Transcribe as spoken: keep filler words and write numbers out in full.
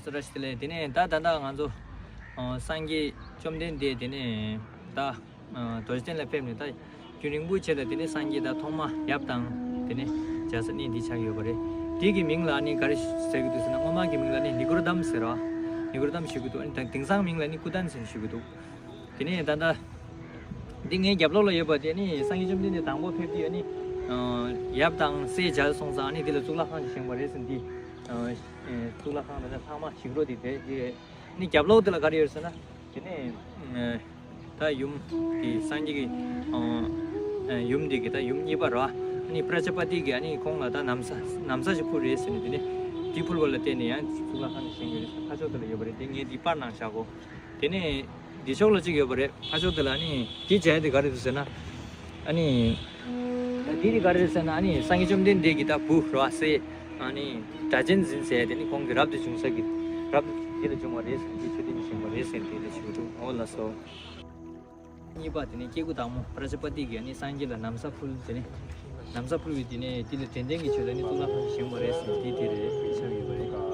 སུ་ར་ཤི་ལེ། དེ་ནས་ད་ད་ལྟ་ང་ཚོ་ཨ་སངས་རྒྱས་བཅོམ་ལྡན་འདས་དེ་ནས་ད་ཨ་རྡོ་རྗེ་གདན་ལ་ཕེབས་ནས་ད་རྒྱུན་རིང་པོ་བྱས་ལ་དེ་ནས་སངས་རྒྱས་ད་ཐོག་མ་ཡབ་དང་དེ་ནས་བྱ་ས་གནས་འདི་ཆགས་ཡོད་པ་རེད། དེ་གི་མིང་ལ་ནི་ག་རེ་ཟེར་གི་འདུག་ཟེར་ན། སྔོན་མ་གི་མིང་ལ་ནི་ནི་གུར་དམ་ཟེར་བ། ནི་གུར་དམ་ཞུ་གི་འདུག་ཨ་ནི་ད་དེང་སང་མིང་ལ་ནི་སྐུ་རྟེན་ཟེར་ཞུ་གི་འདུག་དེ་ནས་ད་ལྟ་འདི་ངའི་རྒྱབ་ལོགས་ལ་ཡོད་པ་དེ་ནི་སངས་རྒྱས་བཅོམ་ལྡན་འདས་དང་པོ་ཕེབས་དུས་ཨ་ནི་ཨ་ཡབ་དང་སྲས་བྱ་སོང་ཙང་ཨ་ནི་འདི་ལ་གཙུག་ལག་ཁང་ཞིག་བཞེངས་པ་རེད་ཟེར། འདི་ཨ་གཙུག་ལག་ཁང་ད་ལྟ་ལྷག་མ་ཞིག་རོ་དེ་དེ་འདི་རེད། ནི་རྒྱབ་ལོགས་དེ་ལ་ག་རེ་ཡོད་ཟེར་ན། དེ་ནས་ཨ་ད་ཡུམ་དེ་སངས་རྒྱས་ཀྱི་ཨ་ཡུམ་དེ་གི་ད་ཡུམ་གཉིས་པ་ར། ཨ་ནི་པྲ་ཛཱ་པ་ཏི་གི་ཨ་ནི་ཁོང་ལ་ད་ན་བཟའ་ན་བཟའ་ཞིག་ཕུལ་རེད་ཟེར་ནས། དེ་ནས་དེ་ཕུལ་བ་ལ་བརྟེན་ནས་ཡང་གཙུག་ལག་ཁང་ཞིག་བཞེངས་ཡོད་རེད། ཕར་ཕྱོགས་དེ་ལ་ཡོད་པ་རེད། དེ་ངས་འདི་པར་ནང་བཞག་གོ། དེ་ནས་འདི་ཕྱོགས་ལ་གཅིག་ཡོད་པ་རེད། ཕར་ཕྱོགས་དེ་ལ་ཨ་ནི་འདི་བྱས་དེ་ག་རེ་འདུག་ཟེར་ན། ཨ་ནི་ད་འདི་ནི་ག་རེ་རེད་ཟེར་ན། ཨ་ནི་སངས་རྒྱས་བཅོམ་ལྡན་འདས་ཀྱི་ད་བུ་ར་སྲས་ཨ་ནི་སྒྲ་གཅན་འཛིན་ཟེར་དེ་ནི་ཁོང་གི་རབ་ཏུ་བྱུང་ས་གི་རབ་འདི་ལ་བྱུང་བ་རེད་ཟེར། འདི་མཆོད་རྟེན་བྱུང་བ་རེད་ཟེར། དེ་ལ་ཞུ་འདུག་འོ་ལགས་སོ། གཉིས་པ་དེ་ནི་སྐྱེ་དགུ་དང་པོ་པྲ་ཛཱ་པ་ཏི་གིས་ཨ་ནི་སངས་རྒྱས་ལ་ན་བཟའ་ཕུལ། དེ་ནི་ན་བཟའ་ཕུལ་བའི་དེ་ནས་དེ་ལ་དྲན་རྟེན་གྱི་ཆེད་ལ་ནི་གཙུག་ལག་ཁང་ཞིག་བཞེངས་པ་རེད་ཟེར། དེ་དེ་རེད། དེ་ཆགས་ཡོད་པ་རེད།